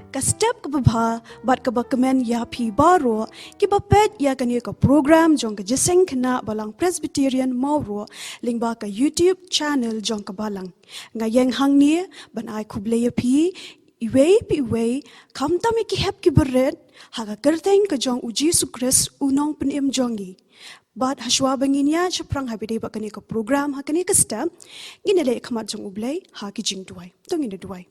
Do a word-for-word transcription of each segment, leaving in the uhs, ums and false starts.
Ka step kaba bha bad kaba kmen ïa phi baroh kiba peit ïa kane ka program jong ka Jingïaseng Khynnah Balang Presbyterian Mawroh lyngba ka YouTube channel jong ka Balang. Nga ïeng hangne ban ai khublei ïa phi iwei pa iwei, khamtam ïa ki hep ki barit, ha ka kyrteng ka jong U Jisu Khrist U Nongpynim jong ngi. Bad hashwa ba ngin ïaid shaphrang ha ba ïadei bad kane ka program ha kane ka step, ngin ïaleh khmat jong U Blei ha ki jingduwai. To ngin ïa duwai.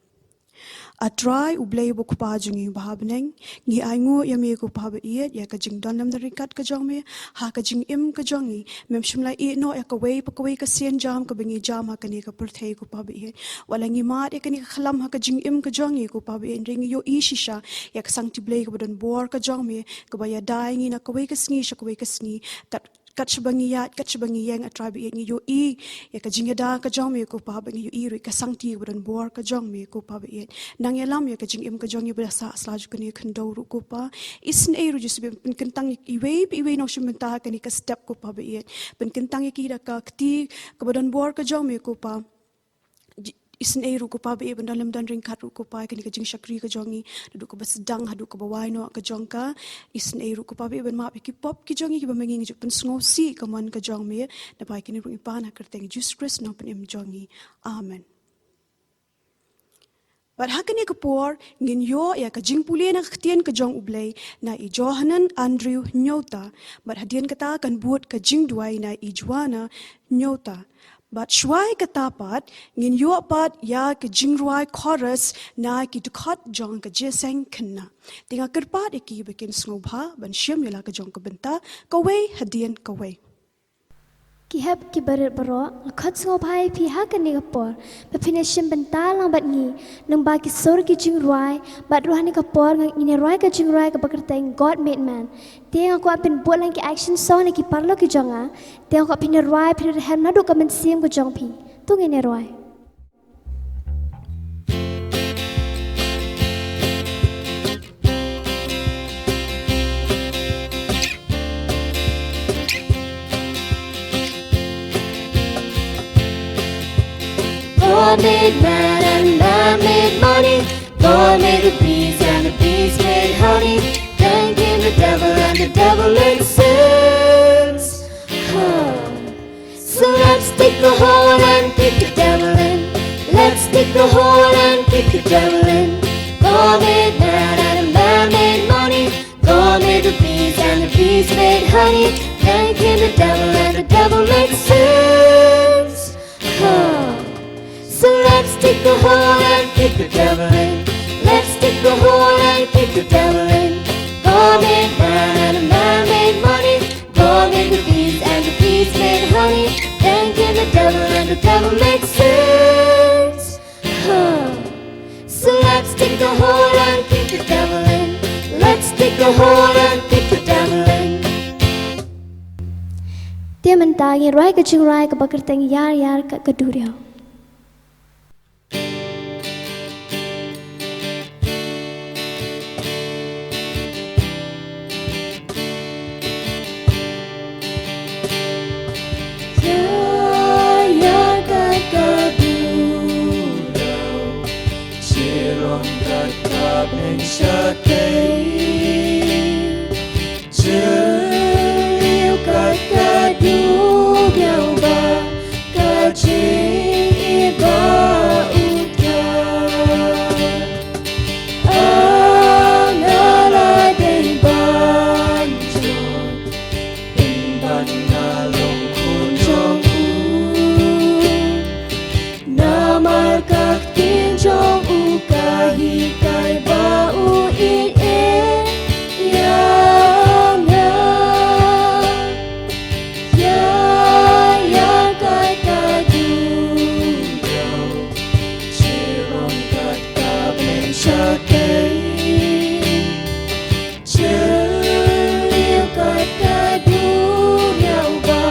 A Trai U Blei U Kpa jong ngi uba ha bneng, ngi ainguh ïa me ko Pa ba ïeit ïa ka jingdon lem don ryngkat ka jong me ha ka jingim ka jong ngi. Mem shym la ïehnoh ïa kawei pa kawei ka sienjam kaba ngi jam ha kane ka pyrthei ko Pa ba ïeit. Wat la ngi mad ïa kane ka khlam ha ka jingim ka jong ngi ko Pa ba ïeit, hynrei ngi ïohi shisha ïa ka sangti Blei kaba don bor ka jong me, kaba ïada ïa ngi na kawei ka sngi sha kawei ka sngi. Kat kat shaba ngi ïaid, kat shaba ngi ïeng, A Trai ba ïeit, ngi ïohi ïa ka jingïada ka jong me ko Pa ba ïeit, ngi ïohi ruh ïa ka sangti kaba don bor ka jong me ko Pa ba ïeit. Nang ïalam ïa ka jingim ka jong ngi ba la sah sla jong kane ka khyndew ruh ko Pa. Isynei ruh Jisu ba pynkyntang ïa iwei pa iwei nongshim bynta ha kane ka step ko Pa ba ïeit. Pynkyntang ïa ki da ka kti kaba don bor ka jong me ko Pa. Ji-, isynei ruh ko Pa ba ïeit ban don lem don ryngkat ruh ko Pa ïa kane ka jingshakri ka jong ngi, naduh kaba sdang haduh kaba wai noh ka jong ka. Isynei ruh ko Pa ba ïeit ban map ïa ki pop ki jong ngi kiba ma ngi ngi ju pynsngewsih ka mon ka jong me. Naba ïa kine ruh ngi pan ha ka kyrteng Jisu Khrist Nongpynim jong ngi. Amen. Bad ha kane ka por ngin ïoh ïa ka jingpule na ka ktien ka jong U Blei na i Johanan Andrew Hynñiewta. Bad hadien kata kan bud ka jingduwai na i Joanna Hynñiewta. Bad shwa kata pat ngin ïoh pat ïa ka jingrwai chorus na ki dkhot jong ka Jingïaseng Khynnah. Te nga kyrpad ïa ki ba kin sngewbha ban shim ïa la ka jong ka bynta, kawei hadien kawei. Ki hep ki barit baroh, nga khot sngewbha ïa phi ha kane ka por ba phin ïa shim bynta lang bad ngi lyngba ki sur ki jingrwai, bad ruh ha kane ka por ngin ïa rwai ka jingrwai kaba kyrteng God Made Man. Te nga kwah phin bud lang ki action song na ki paralok ki jong nga. Te nga kwah phin ïa rwai, phin ïa rhem naduh ka mynsiem ka jong phi. To ngin ïa rwai. God made man and man made money. God made the bees and the bees made honey. Then came the devil and the devil made sense. Huh. So let's dig a hole and kick the devil in. Let's dig a hole and kick the devil in. God made man and man made money. God made the bees and the bees made honey. Then came the devil and the devil made sense. Huh. So let's dig a hole and kick the devil in. Let's dig a hole and kick the devil in. God made man and man made money. God made the bees and the bees made honey. Then came the devil and the devil made sense. Huh. So let's dig a hole and kick the devil in. Let's dig a hole and kick the devil in. Te mynta ngin rwai ka jingrwai kaba kyrteng Ïar Ïar Kat Ka Duriaw. Ïar ïar kat ka duriaw, shirong kat ka bneng shatei. Jylliew kat ka duriaw ba ka jingïeit ba u thiah. A nga la dei ban jot, pynban nga long khun jong u. Namar ka ktien jong u ka hikai ba u ïeit ïa nga. Ïa, ïa kat ka duriaw, shirong kat ka bneng shatei. Jylliew kat ka duriaw ba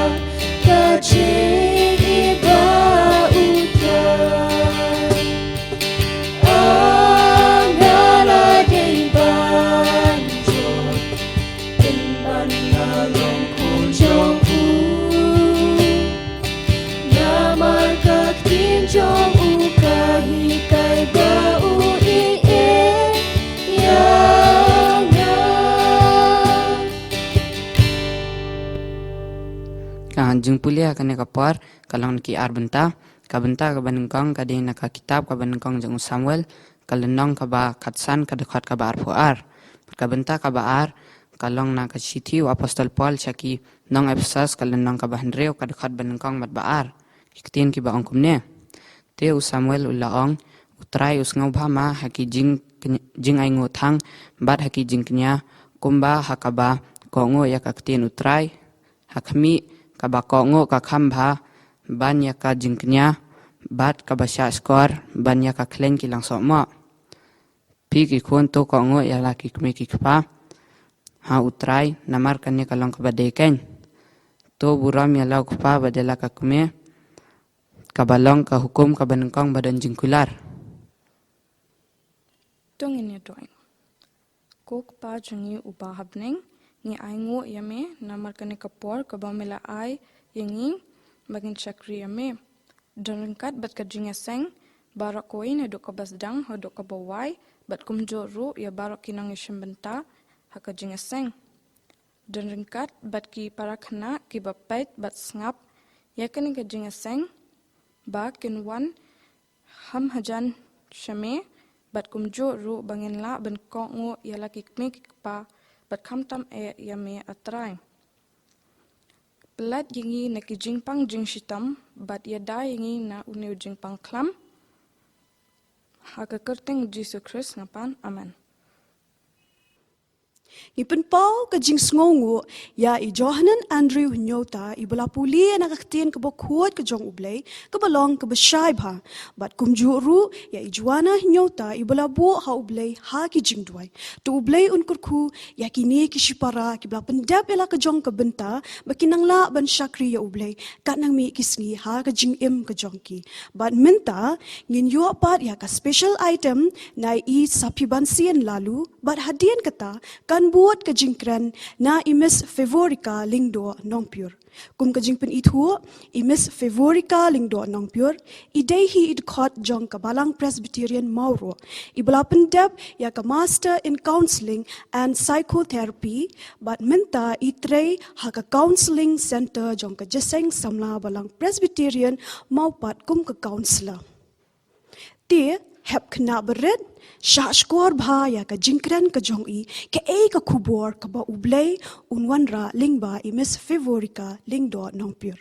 ka jingïeit ba u thiah. A nga la dei ban jot, pynban nga long khun jong u. Namar ka ktien jong u ka hikai ba u ïeit Jingpule ha kane ka por ka long na ki ar bynta. Ka bynta kaba nyngkong ka dei na ka kitab kaba nyngkong jong u Samuel, ka lynnong kaba khatsan, ka dkhot kaba arphew ar. Ka bynta kaba ar ka long na ka shithi u apostol Paul sha ki nong Ephesus, ka lynnong kaba hynriew, ka dkhot ba nyngkong bad ba ar. Ki ktien kiba ong kumne: Te u Samuel u la ong, U Trai u sngewbha ma ha ki jing, jingainguh thang bad ha ki jingkñia, kumba ha kaba kohnguh ïa ka ktien U Trai, ha khmih, kaba kohnguh ka kham bha ban ïa ka jingkñia, bad kaba shah shkor ban ïa ka khleiñ ki langsohmoh. Phi ki khun, to kohnguh ïa la ki kmie ki kpa ha U Trai, namar kane ka long kaba dei keiñ. To burom ïa la u kpa bad ïa la ka kmie, kaba long ka hukum kaba nyngkong ba don jingkular. To ngin ïa duwai. Ko Kpa jong ngi uba ha bneng, ngi ainguh ïa me namar kane ka por kaba me la ai ïa ngi ba ngin shakri ïa me. Don ryngkat bad ka jingïaseng baroh kawei, naduh kaba sdang haduh kaba wai, bad kumjuh ruh ïa baroh ki nongïashim bynta ha ka jingïaseng. Don ryngkat bad ki para khynnah kiba peit bad sngap ïa kane ka jingïaseng, ba kin wan ham hajan sha me, bad kumjuh ruh ba ngin lah ban kohnguh ïa la ki kmie ki kpa, bad khamtam eh ïa me, A Trai. Pynlait ïa ngi na ki jingpang jingshitom, bad ïada ïa ngi na une u jingpang khlam. Ha ka kyrteng Jisu Khrist nga pan. Amen. Ngi pynpaw ka jingsngewnguh ïa i Johanan Andrew Hynñiewta, iba la pule na ka ktien kaba khuid ka jong U Blei, kaba long kaba shai bha. Bad kumjuh ruh ïa i Joanna Hynñiewta, iba la buh ha U Blei ha ki jingduwai. To U Blei un kyrkhu ïa kine ki shipara kiba la pyndep ïa la ka jong ka bynta, ba kin nang lah ban shakri ïa U Blei kat nang mih ki sngi ha ka jingim ka jong ki. Bad mynta ngin ïoh pat ïa ka special item na i Saphibansien Laloo, bad hadien kata kan bud ka jingkren na i Miss Favorica Lyngdoh Nongpyiur. Kum ka jingpynithuh, i Miss Favorica Lyngdoh Nongpyiur i dei hi i dkhot jong ka Balang Presbyterian Mawroh, iba la pyndep ïa ka Master in Counselling and Psychotherapy, bad mynta i trei ha ka Counselling Centre jong ka Jingïaseng Samla Balang Presbyterian Mawpat kum ka counsellor. Te hep khynnah barit, shah shkor bha ïa ka jingkren ka jong i. Kaei ka khubor kaba U Blei un wanrah lyngba i Miss Favorica Lyngdoh Nongpyiur?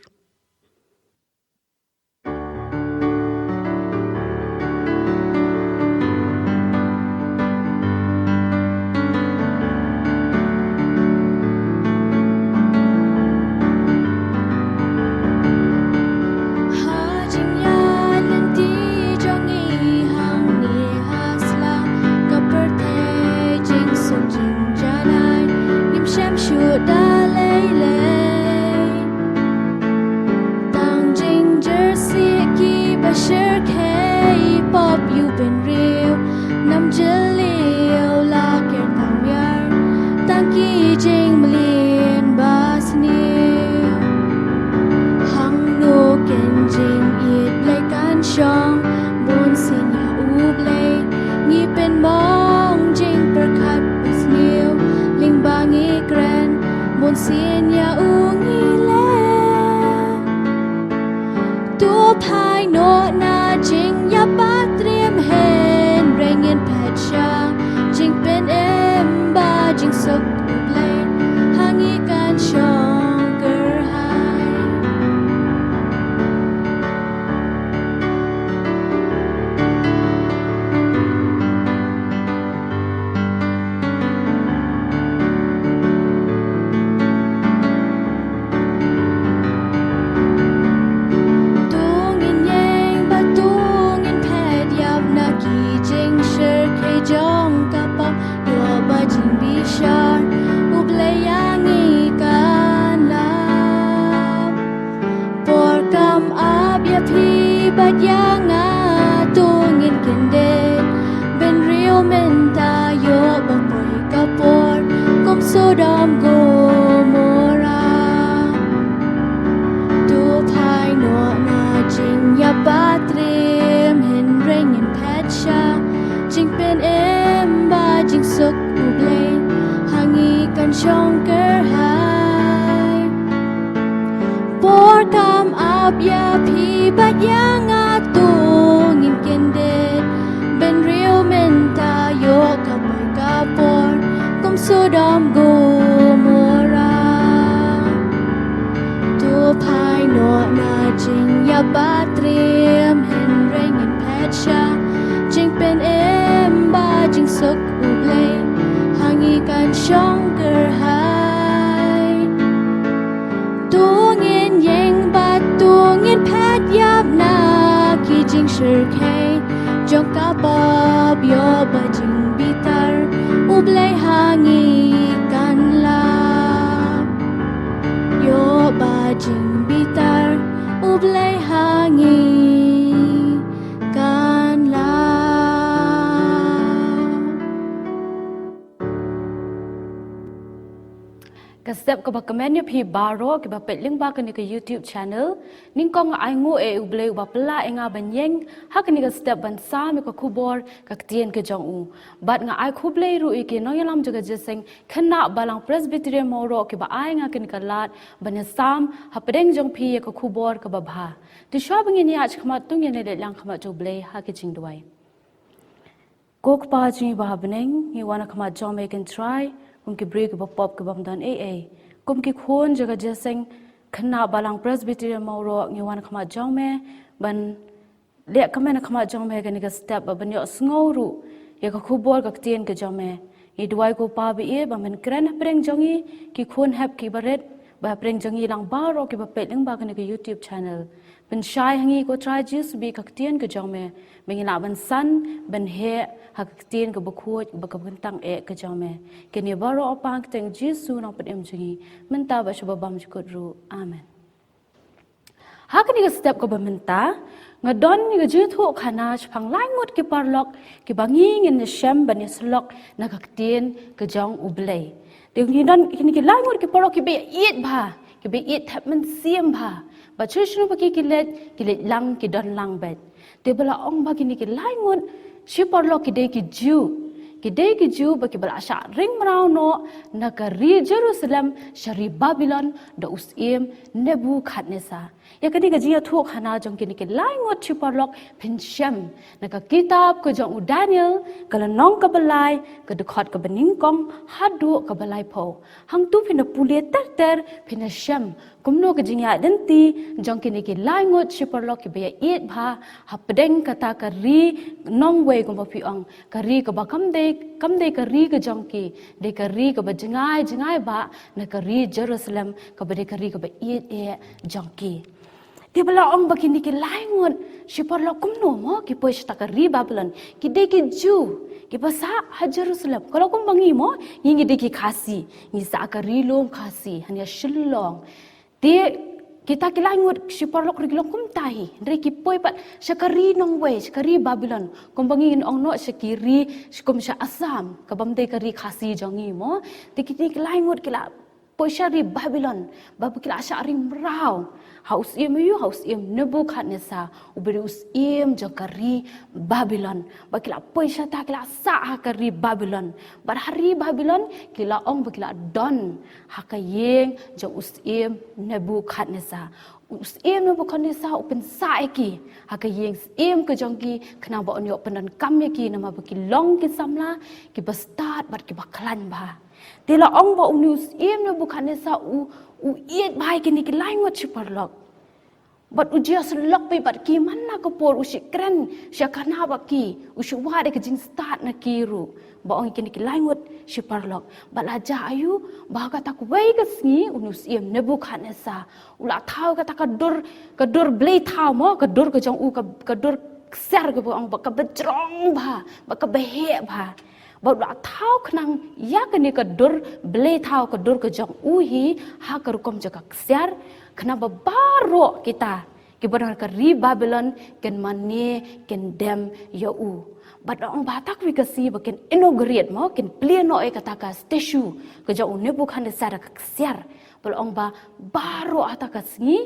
Ha jingïaid lynti jong ngi hangne ha sla ka pyrthei, jingsuk jingjanai ngim shem shuh da lei lei. Tang jingjyrsieh kiba shyrkhei, pop ïew bynriew, nam jylliew la ker tam ïar, tang ki jingmlien ba sniew. Hangno kin jingïeit Blei kan shong? Bunsien ïa U Blei ngi pynmong jingpyrkhat ba sniew, lyngba ngi kren, bunsien ïa U ngi leh. To phai noh na jingïapatrim, hynrei ngin phet sha jingpynim ba jingsuk U Blei, ha ngi kan shong kyrhai. To ngin ïeng bad to Ap ïa phi bad ïa nga, to ngin kyndit. Bynriew mynta ïoh ka poi ka por kum Sodom Gomorrah. To phai noh na jingïabat rim, hynrei ngin phet sha jingpynim bad jingsuk U Blei, ha ngi kan shong kyrhai. To ngin ïeng bad to ngin phet ïap na ki jingshyrkhei jong ka pop, ïoh ba jingbitar U Blei ha ngi kan lap. Ïoh ba jingbitar U Blei ha ngi kan lap. Ka step kaba kmen ïa phi baroh kiba peit lyngba kane ka YouTube channel. Nyngkong nga ainguh ïa U Blei uba pynlah ïa nga ban ïeng ha kane ka step ban sam ïa ka khubor ka ktien ka jong u. Bad nga ai khublei ruh ïa ki nongïalam jong ka jingïaseng khynnah balang Presbyterian Mawroh kiba ai nga kane ka lad ban ïasam hapdeng jong phi ïa ka khubor kaba bha. Te shuwa ba ngin ïaid shakhmat, to ngin ïaleit lang khmat jong U Blei ha ka jingduwai. Ko Kpa jong ngi ba ha bneng, ngi wan ha khmat jong me, ko Trai, kum ki briew kiba pop kiba ym don ei ei. Kum ki khun jong ka jingïaseng khynnah balang Presbyterian Mawroh, ngi wan ha khmat jong me ban leh kmen ha khmat jong me ha kane ka step, bad ban ïohsngew ruh ïa ka khubor ka ktien ka jong me. Ngi duwai, ko Pa ba ïeit, ba men kren hapdeng jong ngi ki khun hep kiba rit, bad hapdeng jong ngi lang baroh kiba peit lyngba kane ka YouTube channel. Pynshai ha ngi, ko Trai Jisu, bad ka ktien ka jong me ba ngin lah ban san, ban heh ha ka ktien kaba khuid bad kaba kyntang eh ka jong me. Kine baroh, ko Pa, ha ka kyrteng Jisu, u nongpynim jong ngi, mynta bad sha ba bymjukut ruh. Amen. Ha kane ka step kaba mynta, nga don ïa ka jingïathuhkhana shaphang lai ngut ki paralok kiba ngi ngin ïashem ban ïasyllok na ka ktien ka jong U Blei. Te ngi don kine ki lai ngut ki paralok kiba ïaieit bha, kiba ïaieit thep mynsiem bha. Bad shuh shuh ba ki, ki leit, ki leit lang, ki don lang beit. Te ba la ong ba kine ki lai ngut shi paralok ki dei ki Jiw. Ki dei ki Jiw ba kiba la shah ring mraw noh na ka ri Jerusalem sha ri Babilon da u syiem Nebukhadnessar. Ïa kane ka jingïathuhkhana jong kine ki lai ngut shi paralok phin shem na ka kitab ka jong u Daniel, ka lynnong kaba lai, ka dkhot kaba nyngkong haduh kaba laiphew. Hangto phin da pule ter ter, phin da shem kumno ka jingïaid lynti jong kine ki lai ngut shi paralok kiba ïaieit bha hapdeng kata ka ri nongwei, kumba phi ong, ka ri kaba kam dei, kam dei ka ri ka jong ki, dei ka ri kaba jngai jngai bha na ka ri Jerusalem, kaba dei ka ri kaba ïeit eh jong ki. Te ba la ong ba kine ki lai ngut shi paralok kumno mo ki poi sha kata ka ri Babilon, ki dei ki Jiw kiba sah ha Jerusalem. Ka la kumba ngi mo, ngi, ngi dei ki Khasi, ngi sah ha ka ri lum Khasi, hangne Shillong. Te kita ki lai ngut shi paralok ruh ki long kumta hi, hynrei ki poi pat sha ka ri nongwei, sha ka ri Babilon. Kumba ngin ong noh sha ki ri, shi kum sha Assam, kaba ym dei ka ri Khasi jong ngi mo. Te kine ki lai ngut ki la poi sha ri Babilon, ba ki la shah ring mraw ha u syiem aïu, ha u syiem Nebukhadnessar, uba dei u syiem jong ka ri Babilon. Ba ki la poi shata, ki la sah ha ka ri Babilon. Bad ha ri Babilon ki la ong ba ki la don ha ka ïing jong u syiem Nebukhadnessar. U syiem Nebukhadnessar u pynsah ïa ki ha ka ïing syiem ka jong ki, khnang ba un ïoh pyndonkam ïa ki, namar ba ki long ki samla kiba stad bad kiba khlaiñ bha. Te la ong ba une u syiem Nebukhadnessar u, u ïeit bha ïa kine ki lai ngut shi paralok. Bad u ju ïasyllok beit bad ki man la ka por, u shu kren sha khana bad ki, u shu wad ïa ka jingstad na ki ruh. Ba ong ïa kine ki lai ngut shi paralok. Bad la jia aïu, ba ha kata kawei ka sngi une u syiem Nebukhadnessar u la thaw kata ka dur, ka dur blei thaw mo, ka dur ka jong u, ka, ka dur ksiar kaba ong ba kaba jrong bha, ba kaba heh bha. Bad u la thaw khnang ïa kane ka dur blei thaw, ka dur ka jong u hi, ha ka rukom jong ka ksiar, khnang ba baroh kita kiba don ha ka ri Babilon kin mane, kin dem ïa u. Bad la ong ba ha kata kawei ka sngi ba kin inaugurate mo, kin plie noh ïa kata ka statue ka jong u Nebukhadnessar da ka ksiar. Ba la ong ba baroh ha kata ka sngi,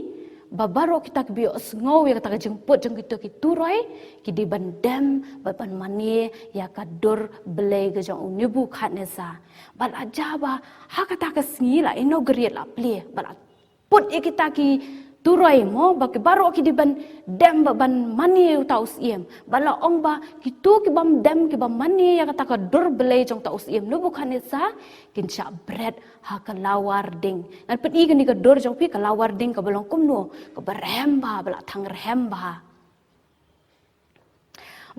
ba baroh kita kiba ïohsngew ïa kata ka jingput jong kito ki turoi, ki dei ban dem bad ban mane ïa ka dur blei ka jong u Nebukhadnessar. Bad la jia ba ha kata ka sngi la inaugurate, la plie, bad la put ïa kita ki turoi mo, ba ki baroh ki dei ban dem bad ban mane ïa uta u syiem. Bad la ong ba kito ki bym dem, ki bym mane ïa kata ka dur blei jong uta u syiem Nebukhadnessar, kin shah bret ha ka lawar ding. Ngan pyni kane ka dur jong phi, ka lawar ding kaba long kumno, kaba rhem bha, ba la thang rhem bha.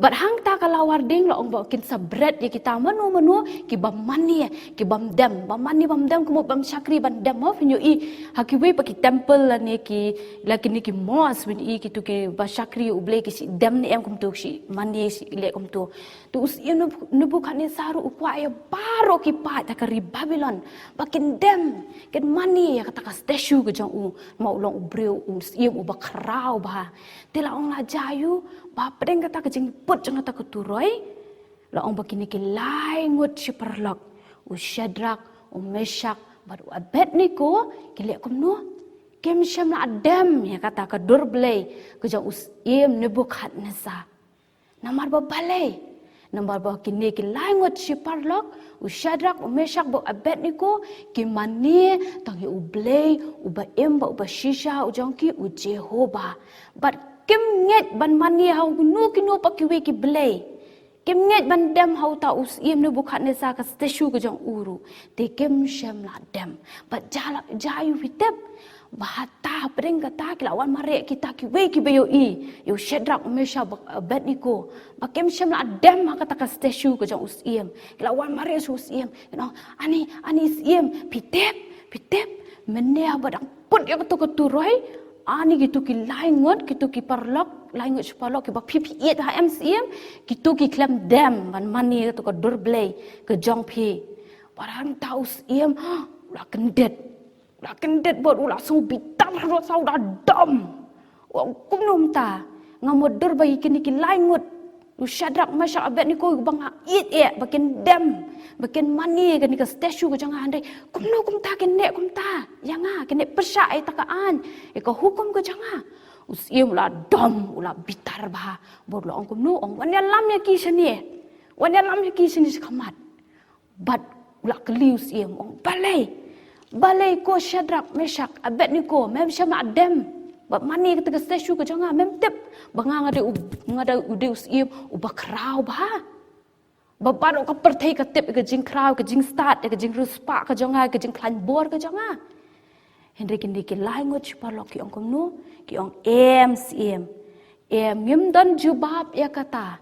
Bad hangta ka lawar ding la ong ba kin sa bret ïa kita mano mano ki bym mane, ki bym dem, bym mane bym dem, kumno bym shakri ban dem mo. Phin ïohi ha kiwei pat ki temple lane ki, la kine ki mosque, phin ïohi kito kiba shakri ïa U Blei ki shu dem ne em kumto, shu mane, shu leh kumto. To u syiem Nebukhadnessar u kwah ïa baroh ki paid ha ka ri Babilon ba kin dem, kin mane ïa kata ka statue ka jong u, namar u long u briew, u syiem uba khraw bha. Te la ong la jia ïa u ba hapdeng kata ka jingput jong kata ka turoi, la ong ba kine ki lai ngut shi paralok, u Shadrak, u Meshak bad u Abednego, ki leh kumno? Kim shym la dem ïa kata ka dur blei ka jong u syiem Nebukhadnessar. Namar ba balei? Namar ba kine ki lai ngut shi paralok, u Shadrak, u Meshak bad u Abednego, ki mane tang ïa U Blei uba im bad uba shisha u jong ki, u Jehobah. Bad kim ngeit ban mane ha kino kino pat kiwei ki blei. Kim ngeit ban dem ha uta u syiem Nebukhadnessar ka statue ka jong u ruh. Te kim shym la dem. Bad jia la, jia ïa u, phi tip ba hata hapdeng kata ki la wan mareh kita kiwei kiba ïohi ïa u Shadrak, Meshak bad Abednego ba kim shym la dem ha kata ka statue ka jong u syiem. Ki la wan mareh sha u syiem, ki ong, ani, ani syiem, phi tip, phi tip, mynne ba dang put ïa kato ka turoi, ani kito ki lai ngut, kito ki paralok, lai ngut shi paralok kiba phi, phi ïeit ha, em syiem, kito ki khlem dem ban mane ïa kato ka dur blei ka jong phi. Bad hangta u syiem u la kyndit. U la kyndit bad u la sngew bitar, u la sngew da dom. U ong, kumno mynta? Nga mutdur ba ïa kine ki lai ngut, u Shadrak, Meshak, Abednego, ba nga ïeit eh ba kin dem, ba kin mane ïa kane ka statue ka jong nga, hynrei kumno kumta kin leh kumta ïa nga, kin leh pyrshah ïa kata ka aiñ, ïa ka hukum ka jong nga? U syiem u la dom, u la bitar bha bad u la ong kumno, ong, wan ïalam ïa ki shane. Wan ïalam ïa ki shane shakhmat. Bad u la kylli u syiem, ong, balei? Balei ko Shadrak, Meshak, Abednego, mem shym la dem bad mane ïa kata ka statue ka jong nga? Mem tip ba nga, nga dei u, nga dei u, dei u syiem uba khraw bha? Ba baroh ka pyrthei ka tip ïa ka jingkhraw, ka jingstad, ïa ka jingriewspah ka jong nga, ïa ka jingkhlaiñ bor ka jong nga. Hynrei kine ki lai ngut shi paralok ki ong kumno? Ki ong, em syiem, em, ngim don jubab ïa kata.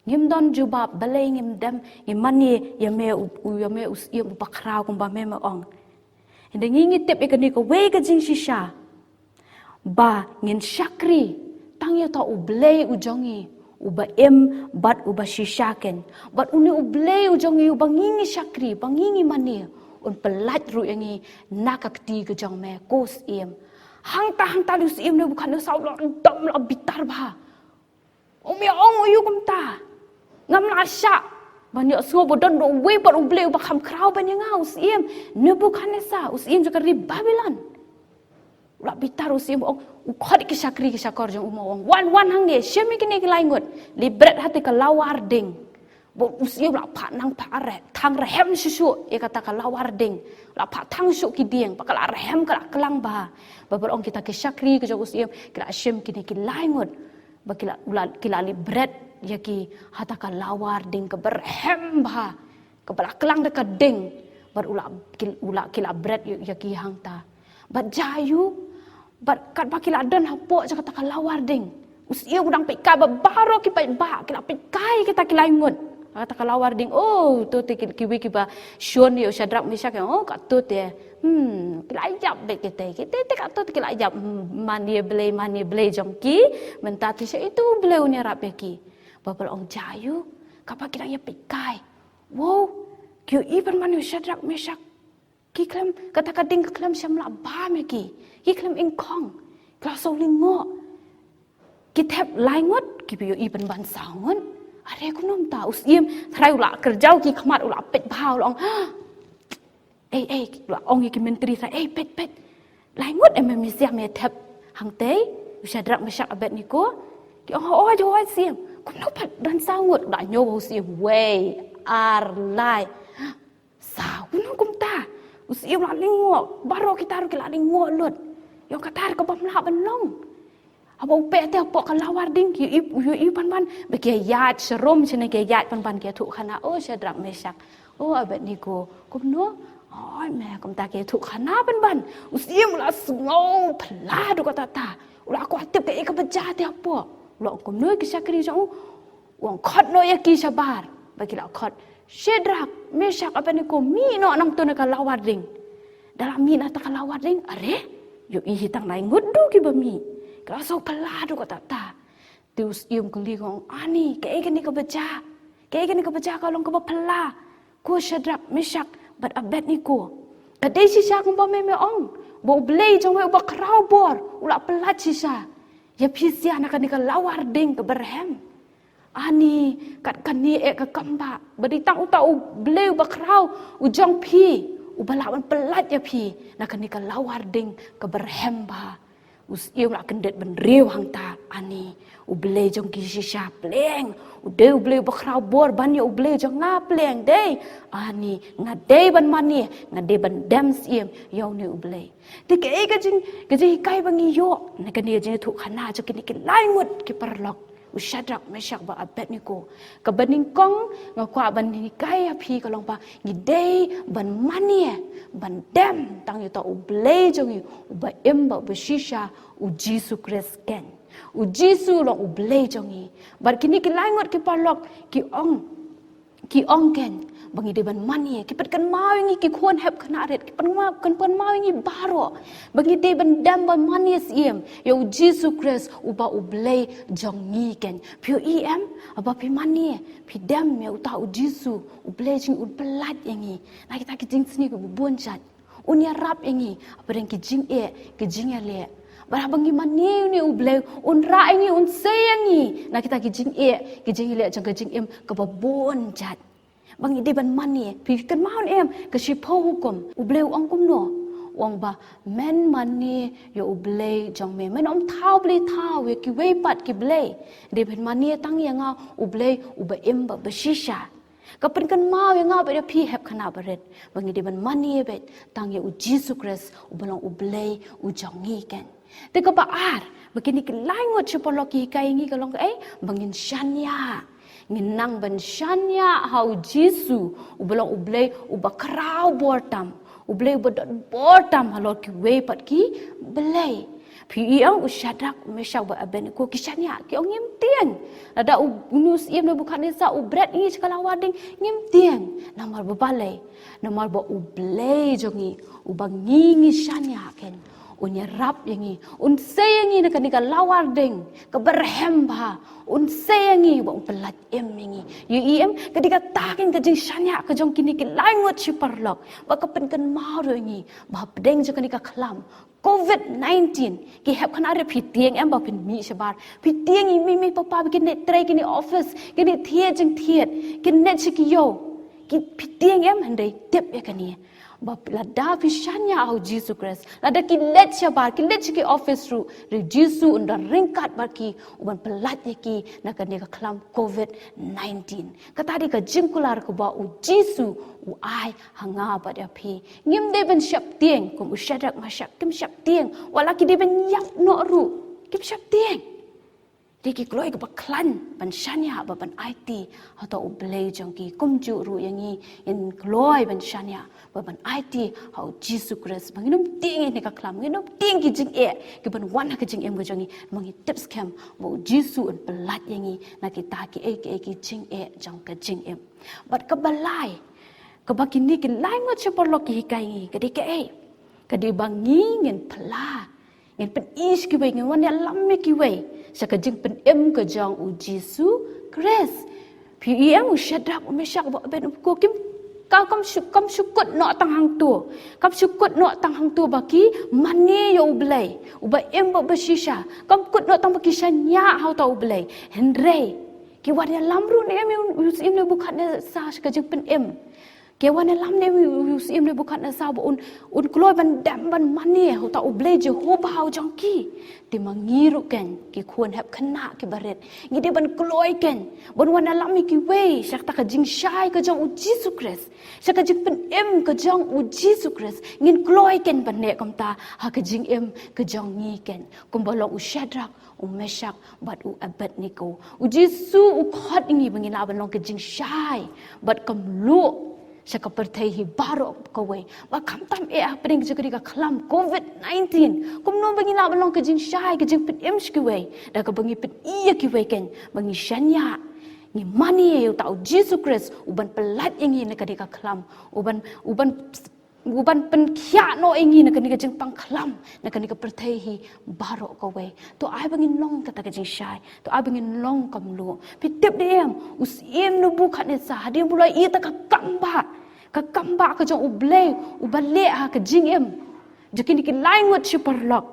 Ngim don jubab balei ngim dem, ngim mane ïa me u, u, ïa me u syiem uba khraw kumba me me ong. Hynrei ngi, ngi tip ïa kane kawei ka jingshisha, ba ngin shakri tang ïa uta U Blei u jong ngi uba im bad uba shisha keiñ. Bad une U Blei u jong ngi uba ngi, ngi shakri, ba ngi, ngi mane, un pyllait ruh ïa ngi na ka kti ka jong me ko syiem. Hangta, hangta u syiem Nebukhadnessar u la dom, u la bitar bha. Ong, me ong aïu kumta? Ngam lah shah ban ïohsngew ba don ruh uwei pat U Blei uba kham khraw ban ïa nga, u syiem Nebukhadnessar, u syiem jong ka ri Babilon. U la bitar u syiem, ong, u khot ïa ki shakri ki shakor jong u, u ong, wan, wan hangne, shim ïa kine ki lai ngut, leit bret ha kata ka lawar ding. Bad u syiem u la phah nang phah reh, thang rhem shuh shuh ïa kata ka lawar ding. U la phah thang shuh ki dieng, ba ka la rhem, ka la klang bha. Bad u ong, kita ki shakri ki jong u syiem ki la shim kine ki lai ngut. Ba ki la, u la, ki la leit bret ïa ki ha kata ka lawar ding kaba rhem bha, kaba la klang da ka ding. Bad u la, ki, u la, ki la bret ïa, ïa ki hangta. Bad jia ïa u, bad katba ki la don hapoh jong kata ka lawar ding, u syiem u dang peit kai, ba baroh ki paidbah ki la peit kai kita ki lai ngut ha kata ka lawar ding. Oh, to te ki, kiwei kiba shun ïa u Shadrak, Meshak, oh, kato te. Hmm, ki la ïap beit kita, kita te, kato te ki la ïap. Hmm, mane Blei, mane Blei jong ki. Mynta te sha itu Blei un ïarap ïa ki. Bad u la ong, jia ïa u, katba ki dang ïa peit kai, wow, ki ïohi ban mane u Shadrak, Meshak. Ki khlem, kata ka ding ka khlem shym la bam ïa ki. Ki khlem ingkhong. Ki la shu lyngngoh. Ki thep lai ngut, kiba ïohi ban ban saw ngut. Are kumno mynta? U syiem trai u la kyrjaw ki khmat, u la peit bha, u la ong, ei, ei, u la ong ïa ki myntri trai, ei, peit, peit. Lai ngut em, me, me shem, me thep hangtei u Shadrak, Meshak, Abednego? Ki ong, hooid, hooid syiem. Kumno pat don saw ngut? U la ñiew bha u syiem, wei, ar, lai, saw. Kumno kumta? U syiem u la lyngngoh, baroh kita ruh ki la lyngngoh lut. Ïong kata ka bym lah ban long. Haba u peit te hapoh ka lawar ding, ki ïohi, ïohi pynban ba ki ïaid sharum shane, ki ïaid pynban, ki ïathuh khana, "O Shadrak, Meshak, o Abednego, kumno?" Oi me, kumta ki ïathuh khana pynban. U syiem u la sngew phylla da kata kata. U la kwah tip kaei kaba jia te hapoh. U la ong kumno ki shakri jong u. U ong khot noh ïa ki shabar. Ba ki la khot, "Shadrak, Meshak, Abednego, mih noh nangto na ka lawar ding." Da la mih na kata ka lawar ding, are, ïohi hi tang lai ngut du kiba mih. Ki la sngew phylla da kata kata. Te u syiem u kylli, u ong, "Ani, kaei kane kaba jia? Kaei kane kaba jia ka long kaba phylla, ko Shadrak, Meshak bad Abednego? Ka dei shisha kumba me me ong, ba U Blei jong me uba khraw bor u la pyllait shisha ïa phi sha na kane ka lawar ding kaba rhem. Ani, kat kane eh ka kam ba, ba dei tang uta U Blei uba khraw, u jong phi, uba lah ban pyllait ïa phi na kane ka lawar ding kaba rhem ba." U syiem u la kyndit bynriew hangta, "Ani, U Blei jong ki shisha pleng u dei U Blei uba khraw bor ban ïa U Blei jong nga pleng, dei. Ani, nga dei ban mane, nga dei ban dem syiem ïa une U Blei." Te kaei ka jing, ka jinghikai ba ngi ïoh na kane ka jingïathuh khana jong kine ki lai ngut ki paralok, u Shadrak, Meshak bad Abednego? Kaba nyngkong nga kwah ban hikai ïa phi ka long ba ngi dei ban mane, ban dem tang ïa uta U Blei jong ngi uba im bad ba shisha, U Jisu Khrist keiñ. U Jisu u long U Blei jong ngi. Bad kine ki lai ngut ki paralok ki ong, ki ong keiñ ba ngi dei ban mane. Ki pynkynmaw ïa ngi ki khun hep khynnah rit, ki pynkynmaw, ki pynkynmaw ïa ngi baroh ba ngi dei ban dem ban mane syiem ïa U Jisu Khrist uba U Blei jong ngi keiñ. Phi ïohi em, haba phi mane, phi dem ïa uta U Jisu U Blei jong ngi, un pyllait ïa ngi na kita ki jingsniew kiba bun jait. Un ïarap ïa ngi hapdeng ki jingeh, ki jingïaleh. Bad haba ngi mane ïa une U Blei, un rah ïa ngi, un sei ïa ngi na kita ki jingeh, ki jingïaleh jong ka jingim kaba bun jait. Ba ngi dei ban mane. Phi kynmaw em ka shiphew hukum, U Blei u ong kumno? U ong ba men mane ïa U Blei jong me, men ym thaw blei thaw ïa kiwei pat ki blei. Dei phin mane tang ïa nga, U Blei uba im bad ba shisha. Ka pynkynmaw ïa nga bad ïa phi hep khynnah barit ba ngi dei ban mane beit tang ïa U Jisu Khrist uba long U Blei u jong ngi keiñ. Te kaba ar ba kine ki lai ngut shi paralok ki hikai ïa ngi ka long kaei? Ba ngin shaniah. Ngin nang ban shaniah ha U Jisu uba long U Blei uba khraw bor tam, U Blei uba don bor tam halor kiwei pat ki blei. Phi ïohi em, u Shadrak, u Meshak bad Abednego ki shaniah, ki ong ngim tieng. Lada u, une u syiem Nebukadnesar u bret ïa ngi sha ka lawar ding, ngim tieng. Namar ba balei? Namar ba U Blei jong ngi uba ngi ngi shaniah keiñ, un ïarap ïa ngi, un sei ïa ngi na kane ka lawar ding kaba rhem bha, un sei ïa ngi bad un pyllait im ïa ngi. Ïohi em, ka dei kata keiñ ka jingshaniah ka jong kine ki lai ngut shi paralok, ba ka pynkynmaw ruh ïa ngi ba hapdeng jong kane ka khlam Covid nineteen, ki hep khynnah rit, phi tieng em ba phin mih shabar? Phi tieng, i mei mei pa pa ba kin leit trei, kin leit office, kin leit thied jingthied, kin leit sha ki ïew? Ki, phi tieng em? Hynrei tip ïa kane, ba lada phi shaniah ha U Jisu Khrist, lada ki leit shabar, ki leit sha ki office ruh, hynrei U Jisu un don ryngkat bad ki, u ban pyllait ïa ki na kane ka khlam Covid nineteen. Kata dei ka jingkular kaba U Jisu u ai ha nga bad ïa phi. Ngim dei ban sheptieng kum u Shadrak, Meshak kim sheptieng. Wat la ki dei ban ïap noh ruh, kim sheptieng. Dei ki kloi kaba khlaiñ ban shaniah bad ban aiti ha uta U Blei jong ki. Kumjuh ruh ïa ngi, ngin kloi ban shaniah bad ban aiti ha U Jisu Khrist. Ba ngin ym tieng ïa kane ka khlam, ngin ym tieng ki jingeh ki ban wan ha ka jingim ka jong ngi. Ba ngin tip skhem ba U Jisu un pyllait ïa ngi na kita kiei kiei ki jingeh jong ka jingim. Bad kaba lai kaba kine ki lai ngut shi paralok ki hikai ïa ngi ka dei kaei? Ka dei ba ngi ngin phylla, ngin pyni sha kiwei, ngin wan ïalam ïa kiwei sha ka jingpynim ka jong U Jisu Khrist. Phi ïohi em, u Shadrak, u Meshak bad Abednego kim, ka, kam shu, kam shu kut noh tang hangto. Kam shu kut noh tang hangto ba ki mane ïa U Blei uba im bad ba shisha. Kam kut noh tang ba ki shaniah ha uta U Blei. Hynrei ki wan ïalam ruh ne em ïa u syiem Nebukadnesar sha ka jingpynim. Ki wan ïalam ne u, u, u syiem Nebukhadnessar ba un, un kloi ban dem ban mane ha uta u Blei Jehobah u jong ki. Te ma ngi ruh kein, ki khun hep khynnah kiba rit, ngi dei ban kloi kein ban wan ïalam ïa kiwei sha kata ka jingshai ka jong u Jisu Khrist, sha ka jingpynim ka jong u Jisu Khrist. Ngin kloi kein ban leh kumta ha ka jingim ka jong ngi kein, kumba long u Shadrak, u Meshak bad u Abednego. U Jisu u khot ïa ngi ba ngin lah ban long ka jingshai bad ka mluh sha ka pyrthei hi baroh kawei. Ba khamtam eh hapdeng jong kane ka khlam covid nineteen, kumno ba ngin lah ban long ka jingshai, ka jingpynim sha kiwei, da kaba ngi pyni ïa kiwei kein ba ngi shaniah, ngi mane ïa uta u Jisu Khrist uban pyllait ïa ngi na kane ka khlam, uban, uban uban pynkhiah noh ïa ngi na kane ka jingpang khlam, na kane ka pyrthei hi baroh kawei. To ai ba ngin long kata ka jingshai, to ai ba ngin long ka mluh. Phi tip ne em, u syiem Nebukhadnessar, hadien ba u la ïoh ïa kata ka kam bah, ka kam bah ka jong u Blei uba leh ha ka jingim jong kine ki lai ngut shi paralok,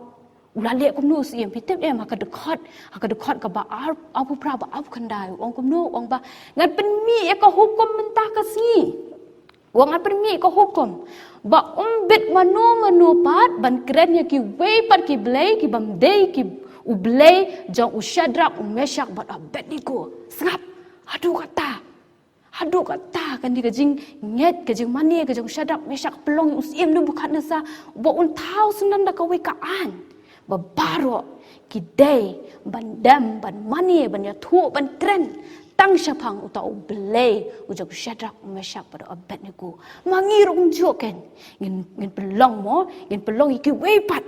u la leh kumno u syiem? Phi tip ne em, ha ka dkhot, ha ka dkhot kaba ar, arphew phra bad arphew khyndai, u ong kumno, u ong ba, ngan pynmih ïa ka hukum mynta ka sngi. U ong, ngan pynmih ïa ka hukum ba ym bit mano mano pat ban kren ïa kiwei pat ki blei ki bym dei ki, u Blei jong u Shadrak, u Meshak bad u Abednego. Sngap. Haduh katta, haduh katta kane ka jingngeit, ka jingmane ka jong u Shadrak, Meshak, pynlong ïa u syiem Nebukhadnessar ba un thaw syndon da kawei ka aiñ ba baroh ki dei ban dem, ban mane, ban ïathuh, ban kren tang shaphang uta u Blei u jong u Shadrak, u Meshak bad u Abednego. Ma ngi ruh kumjuh kein, ngin, ngin pynlong mo, ngin pynlong ïa kiwei pat,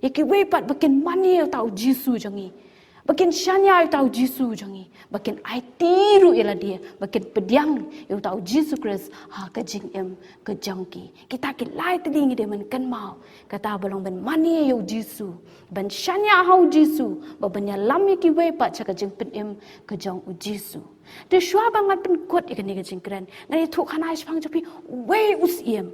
ïa kiwei pat ba kin mane uta u Jisu jong ngi, ba kin shaniah uta u Jisu jong ngi, ba kin aiti ruh ïa lade, ba kin pdiang ïa uta u Jisu Khrist ha ka jingim ka jong ki. Kita ki lai tylli ngi dei ban kynmaw, kata ba long ban mane ïa u Jisu, ban shaniah ha u Jisu, bad ban ïalam ïa kiwei pat sha ka jingpynim ka jong u Jisu. Te shuwa ba ngan pynkut ïa kane ka jingkren, ngan ïathuh khana shaphang jong phi uwei u syiem.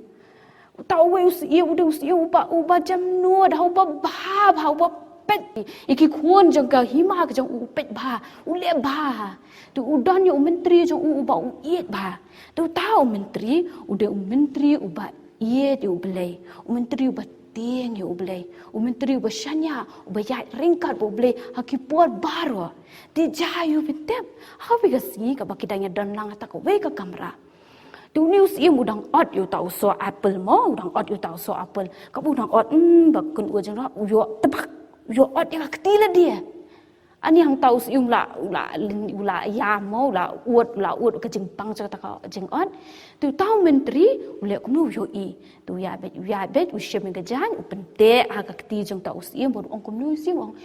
Uta uwei u syiem u dei u syiem uba, uba jemnud, ha uba bha bha, uba peit ïa ki khun jong ka hima ka jong u, u peit bha, u leh bha. Te u don ïa u myntri jong u uba u ïeit bha. Te uta u myntri u dei u myntri uba ïeit ïa u Blei, u myntri uba tieng ïa u Blei, u myntri uba shaniah, uba ïaid ryngkat bad u Blei ha ki por baroh. Te jia ïa u, phi tip, ha kawei ka sngi kaba ki dang ïadon lang ha kata kawei ka kamra, te une u syiem u dang ot ïa uta u soh apple mo, u dang ot ïa uta u soh apple. Kaba u dang ot, hmm, ba kynnoh jong u, u ïoh tbak, u ïoh ot ïa ka kti lade. Ani hangta u syiem u la, u la, u la ïam mo, u la ud, u la ud ka jingpang jong kata ka jingot. Te uta u myntri u leh kumno, u ïohi. Te u ïaid beit, u ïaid beit, u shim ïa ka jaiñ, u pynteh ha ka kti jong uta u syiem, bad u ong kumno, u syiem u ong,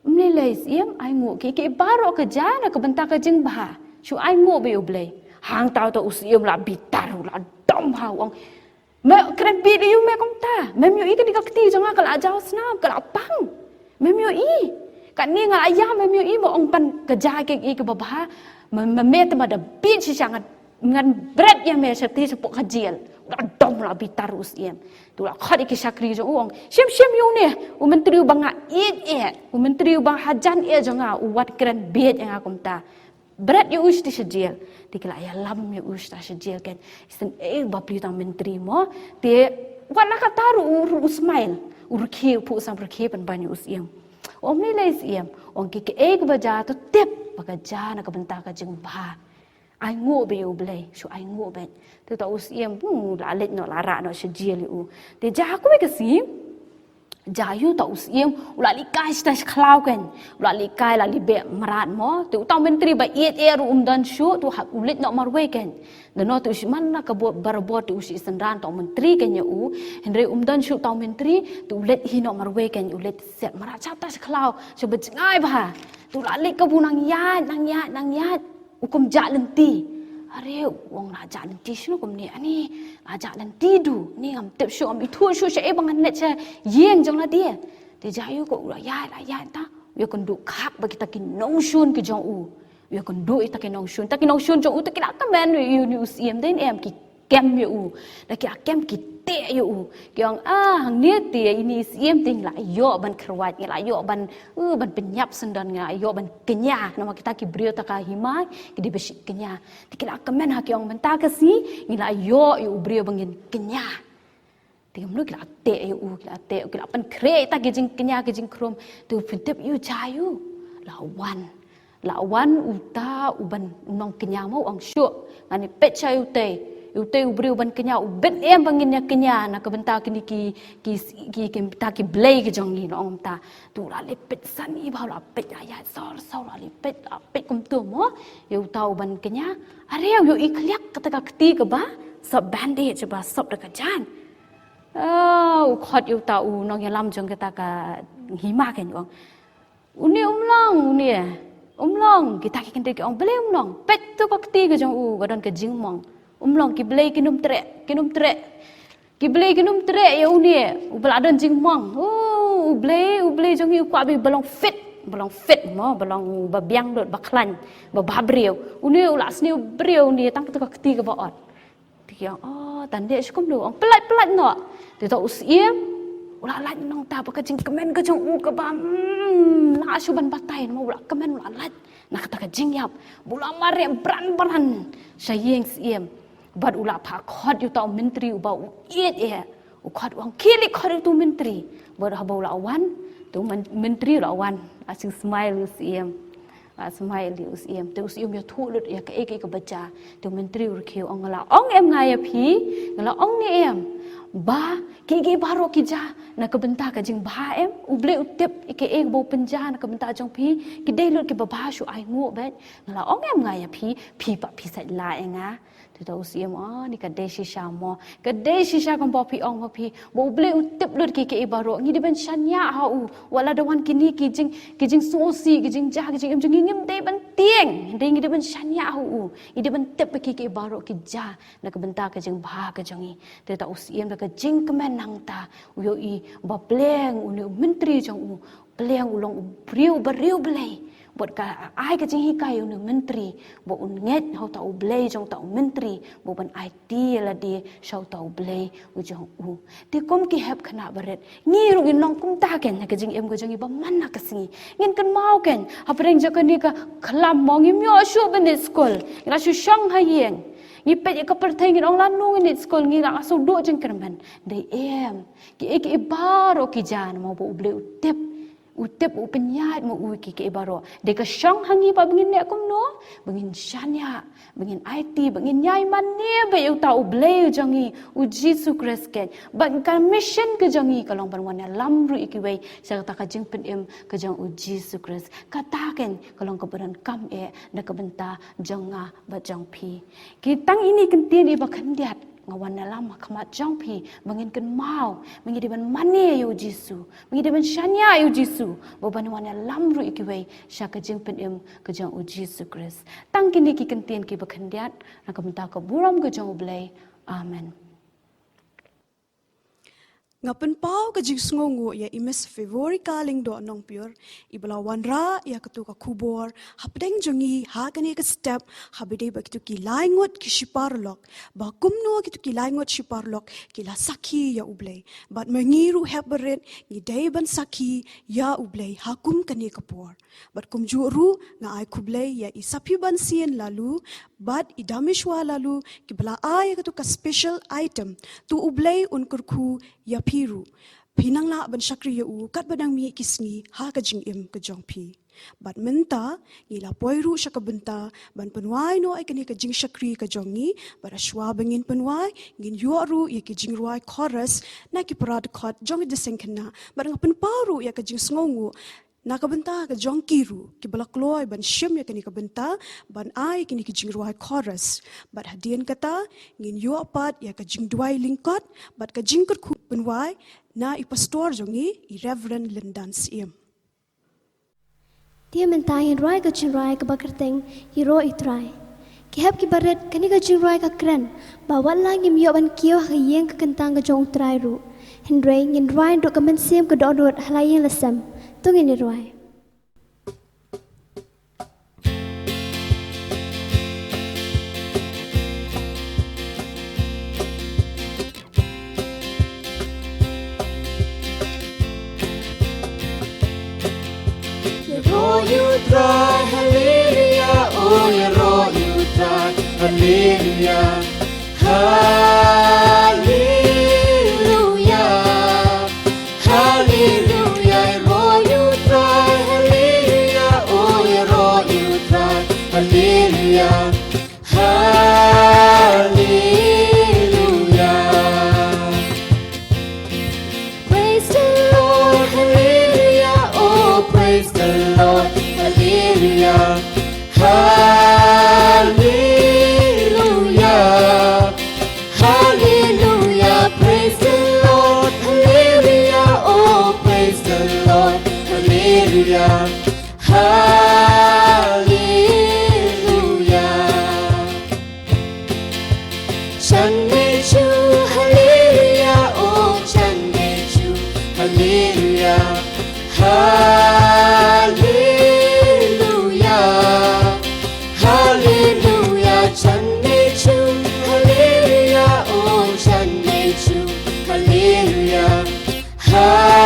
ym lei lei syiem, ainguh, kiei kiei baroh ka jia na ka bynta ka jingbha. Shu ainguh beit ïa u Blei. Hangta uta u syiem u la bitar, u la dom bha, u ong, me kren bieit ïa u me kumta. Mem ïohi kane ka kti jong nga ka la jaw snam, ka la pang. Mem ïohi. Kane nga la ïam, mem ïohi, me ong ban ka jia kiei kiei kiba bha. Me, me, me te ma da bieit shisha, ngan, ngan bret ïa me shatei shapoh ka jel. U la dom, u la bitar u syiem. Te u la khot ïa ki shakri jong u, u ong, shim shim ïa une u myntri uba nga ïeit eh, u myntri uba hajan eh jong nga, u wan kren bieit ïa nga kumta. Bret ïa u shatei sha jel. Te ki la ïalam ïa u shatei sha jel, kein. Shisien eh bapli uta u myntri mo. Te wat la katta ruh u, u smile. U rkhie, u phuh sam rkhie pynban ïa u syiem. U ong, ym lei lei syiem. U ong, kiei kiei kiba jia to tip ba ka jia na ka bynta ka jingbha. Ainguh beit ïa u Blei, shu ainguh beit. Te uta u syiem, hmm, la leit noh, la rah noh sha jel ïa u. Te jia ha kawei ka sngi, jia ïa uta u syiem, u la leit kai shatei sha khlaw, kein. U la leit kai, la leit beh mrad mo. Te uta u myntri ba ïeit eh ruh um don shuh, te u ha, u leit noh marwei, kein. Nangno te u shu man na ka bor, barabor te u shu synran uta u myntri, kein, ïa u. Hynrei um don shuh uta u myntri, te u leit hi noh marwei, kein, u leit set mrad shatei sha khlaw, shaba jngai bha. Te u la leit, kaba u nang ïaid, nang ïaid, nang ïaid, u kum jah lynti. Are, u ong, la jah lynti shano kumne, ani, la jah lynti duh, ni ngam tip shuh, ngam ithuh shuh shaei ba ngan leit sha ïing jong lade. Te jia ïa u, ko u la ïaid, la ïaid ta, u ïakynduh khak bad kita ki nongshun ki jong u. U ïakynduh ïa kita ki nongshun, kita ki nongshun jong u te ki la kmen ïa une u syiem, dei ne em, ki kem ïa u. Da ki la kem ki teh ïa u. Ki ong, ah, hangne te ine i Syiem te ngi la ïoh ban kyrwat, ngi la ïoh ban, uh, ban pynïap syndon, ngi la ïoh ban kñia. Namar kita ki briew ta ka hima ki dei ba shait kñia. Te ki la kmen ha ki ong mynta ka sngi ngi la ïoh ïa u briew ba ngin kñia. Te kumno ki la teh ïa u, ki la teh, ki la pynkhreh ïa kita ki jingkñia ki jingkhrum. Te u pyntip ïa u jia ïa u. La wan. La wan uta u ban u nongkñia mo u ong shuh. Ngan ïa peit sha ïa utei. Ïa utei u briew ban kñia u bit em ba ngin ïa kñia na ka bynta kine ki, ki, ki, ki, kita ki blei ki jong ngi, la ong mynta. Te u la leit peit sani bha, u la peit ïaid sor sor, u la leit peit, la peit kumto mo. Ïa uta u ban kñia. Are u ïohi khliak kata ka kti kaba sop bandage, ba sop da ka jaiñ. Ah, u khot ïa uta u nongïalam jong kata ka hima, khein u ong, une um long, une um long. Kita ki kynthei ki ong, balei um long? Peit to ka kti ka jong u, ka don ka jingmong. Um long, ki blei kin ym treh, kin ym treh. Ki blei kin ym treh ïa une uba la don jingmong. Oh, U Blei, U Blei jong ngi u kwah ba long fit, ba long fit mo, ba long ba biang lut, ba khlaiñ, ba bhabriew. Une u la sniew briew, une tang kata ka kti kaba ot. Te ki ong, oh, tang dei shi kumno, ong, pyllait, pyllait noh. Te uta u Syiem u la lait nangta, ba ka jingkmen ka jong u kaba, hmm, la shu ban batai, namar u la kmen, u la lait na kata ka jingïap. Ba u la mareh bran bran sha ïing Syiem. Bad u la phah khot ïa uta u myntri uba u ïeit eh. U khot, u ong, khie leit khot ïa uta u myntri. Bad haba u la wan, te u myn-, myntri u la wan. La jingsmile ïa u Syiem. La smile ïa u Syiem. Te u Syiem u ïathuh lut ïa kaei kaei kaba jia. Te u myntri u rkhie u ong, nga la ong em nga ïa phi, nga la ong ne em ba kiei kiei baroh ki jia na ka bynta ka jingbha em? U Blei u tip ïa kaei kaba u pynjia na ka bynta jong phi, ki dei lut kiba bha, shu ainguh beit. Nga la ong em nga ïa phi, phi pat phi sait lait ïa nga. Te uta u Syiem, oh, ni ka dei shisha mo. Ka dei shisha kumba phi ong ma phi, ba U Blei u tip lut kiei kiei baroh. Ngi dei ban shaniah ha u. Wat la da wan kine ki jing, ki jingsngewsih, ki jingjia, ki jingim jong ngi, ngim dei ban tieng. Hynrei ngi dei ban shaniah ha u. Ngi dei ban tip ba kiei kiei baroh ki jia na ka bynta ka jingbha ka jong ngi. Te uta u Syiem da ka jingkmen nangta u ïohi ba pleng une u myntri jong u, pleng u long u briew ba riewblei. Bad ka ai ka jinghikai ïa une u myntri ba un ngeit ha uta U Blei jong uta u myntri, ba un aiti ïa lade sha uta U Blei u jong u. Te kum ki hep khynnah barit, ngi ruh ngin long kumta keiñ ha ka jingim ka jong ngi ba man la ka sngi. Ngin kynmaw keiñ hapdeng jong kane ka khlam mo, ngim ïoh shuh ban leit skul, ngi la shu shong ha ïing. Ngi peit ïa ka pyrthei, ngin ong lano ngin leit skul, ngi la shu duh jingkyrmen. Dei em, kiei kiei baroh ki jia namar ba U Blei u tip. U tip, u pynïaid ma u ïa kiei kiei baroh. Dei ka shong ha ngi pat ba ngin leh kumno, ba ngin shaniah, ba ngin aiti, ba ngin ïai mane beit ïa uta U Blei u jong ngi, u Jisu Khrist keiñ. Bad ka mission ka jong ngi ka long ban wan ïalam ruh ïa kiwei sha kata ka jingpynim ka jong u Jisu Khrist. Kata keiñ ka long kaba donkam eh na ka bynta jong nga bad jong phi. Ki tang ine i kyntien iba khyndiat nga wan ïalam ha khmat jong phi, ba ngin kynmaw ba ngi dei ban mane ïa u Jisu, ba ngi dei ban shaniah ïa u Jisu, ba ban wan ïalam ruh ïa kiwei sha ka jingpynim ka jong u Jisu Khrist. Tang kine ki kyntien kiba khyndiat, na ka bynta ka burom ka jong U Blei. Amen. Nga pynpaw ka jingsngewnguh ïa i Miss Favorica Lyngdoh Nongpyiur, iba la wanrah ïa katu ka khubor hapdeng jong ngi ha kane ka step, haba dei ba kitu ki lai ngut ki shiparalok, ba kumno kitu ki lai ngut shiparalok ki la sakhi ïa U Blei. Bad ma ngi ruh hep barit ngi dei ban sakhi ïa U Blei ha kum kane ka por. Bad kumjuh ruh nga ai khublei ïa i Saphibansien Laloo bad i Damishwa Laloo, kiba la ai ïa katu ka special item. To U Blei un kyrkhu ïa phi ruh, phin nang lah ban shakri ïa u katba dang mih ki sngi ha ka jingim ka jong phi. Bad mynta ngi la poi ruh sha ka bynta ban pynwai noh ïa kane ka jingshakri ka jong ngi. Bad hashwa ba ngin pynwai, ngin ïoh ruh ïa ki jingrwai chorus na ki para dkhot jong ki jingïaseng khynnah. Bad nga pynpaw ruh ïa ka jingsngewnguh na ka bynta ka jong ki ruh kiba la kloi ban shim ïa kane ka bynta ban ai kine ki jingrwai chorus. Bad hadien kata ngin ïoh pat ïa ka jingduwai lyngkot bad ka jingkyrkhu pynwai na i pastor jong ngi, i Reverend Lyndan Syiem. Te mynta ngin rwai ka jingrwai kaba kyrteng Ïaroh ïa U Trai. Ki hep kiba rit, kane ka jingrwai ka kren ba wat la ngim ïoh ban kiew ha ka ïing ka kyntang ka jong U Trai ruh, hynrei ngin rwai ruh ka mynsiem ka dohnud ha la ïing la sem. To ngin ïa rwai. Trai, haleluya, o ïaroh ïa u Trai, haleluya, haleluya, haleluya, ïaroh ïa u Trai, haleluya, o ïaroh ïa u Trai, haleluya, haleluya. Praise the Lord, hallelujah, oh, praise the Lord, hallelujah, hallelujah, hallelujah, praise the Lord, hallelujah, oh, praise the Lord, hallelujah, hallelujah. Chant with you, hallelujah, oh, chant with you, hallelujah, hallelujah, hallelujah, chant with you, hallelujah, oh, chant with you, hallelujah, hallelujah.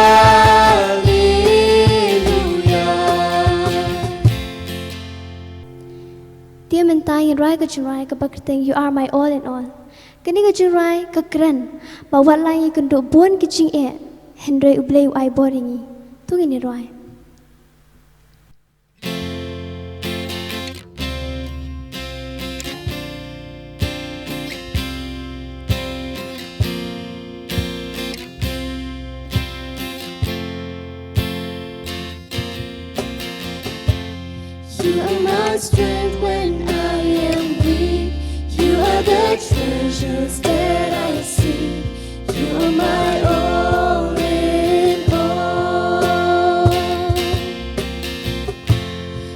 Te mynta ngin rwai ka jingrwai kaba kyrteng You Are My All in All. Kane ka jingrwai ka kren ba wat la ngi kynduh bun ki jingeh, hynrei U Blei u ai bor ïa ngi. To ngin ïa rwai. You are my strength when I am weak. You are the treasures that I seek. You are my all in all.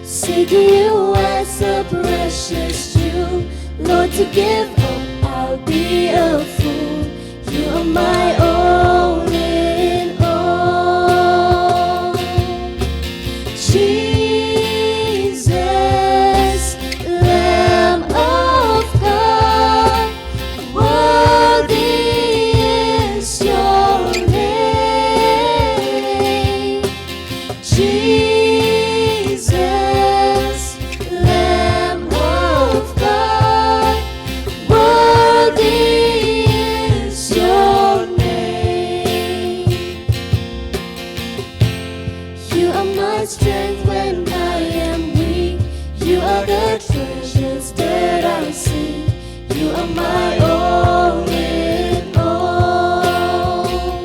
Seeking you as a precious jewel. Lord, to give up, I'll be a fool. You are my all in all. Jesus, Lamb of God, worthy is your name. Jesus, Lamb of God, worthy is your name. You are my strength when I am weak. You are the treasures that I seek. You are my all in all.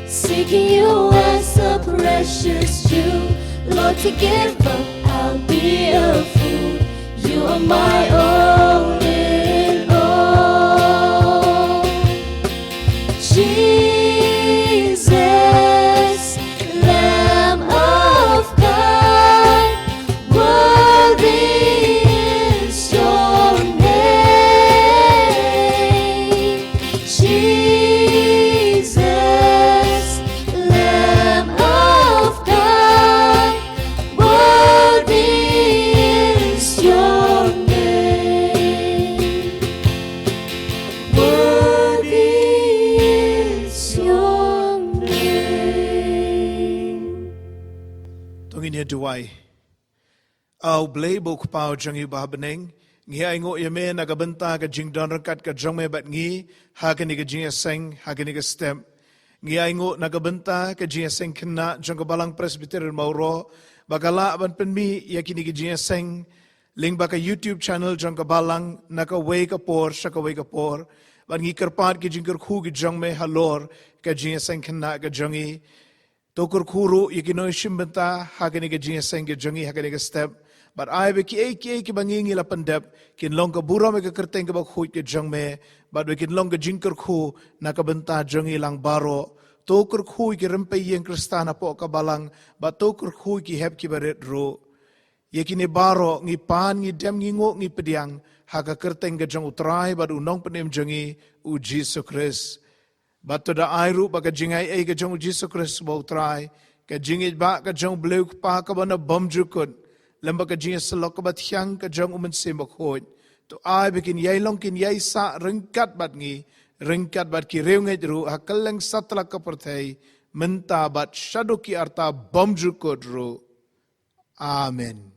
Seeking you as a precious jewel. Lord, to give up, I'll be a fool. You are my all in all. Jesus, Lamb of God, worthy is your name. Jesus, Lamb of God, worthy is your name. Worthy is your name. To ngin ïa duwai. A U Blei ba u Kpa jong ngi uba ha bneng, ngi ainguh ïa me na ka bynta ka jingdon ryngkat ka jong me bad ngi ha kane ka jingïaseng, ha kane ka step. Ngi ainguh na ka bynta ka jingïaseng khynnah jong ka Balang Presbyterian Mawroh ba ka lah ban pynmih ïa kine ki jingïaseng lyngba ka YouTube channel jong ka Balang na kawei ka por sha kawei ka por. Bad ngi kyrpad ki jingkyrkhu ki jong me halor ka jingïaseng khynnah ka jong ngi. To kyrkhu ruh ïa ki nongshim bynta ha kane ka jingïaseng ka jong ngi ha kane ka step. Bad ai ba kiei kiei kiba ngi ngi la pyndep kin long ka burom ïa ka kyrteng kaba khuid ka jong me, bad ba kin long ka jingkyrkhu na ka bynta jong ngi lang baroh. To kyrkhu ïa ki rympei ïing Khristan hapoh ka Balang, bad to kyrkhu ïa ki hep kiba rit ruh. Ïa kine baroh ngi pan, ngi dem, ngi nguh, ngi pdiang ha ka kyrteng ka jong U Trai bad U Nongpynim jong ngi, U Jisu Khrist. Bad to da ai ruh ba ka jingaiei ka jong U Jisu Khrist uba U Trai, ka jingïeit ba ka jong U Blei U Kpa kaba na bymjukut, lem bad ka jingïasyllok kaba thiang ka jong U Mynsiem Bakhuid, to ai ba kin ïai long kin ïai sah ryngkat bad ngi, ryngkat bad ki riewngeit ruh ha kylleng satlak ka pyrthei, mynta bad shaduh ki arta bymjukut ruh. Amen.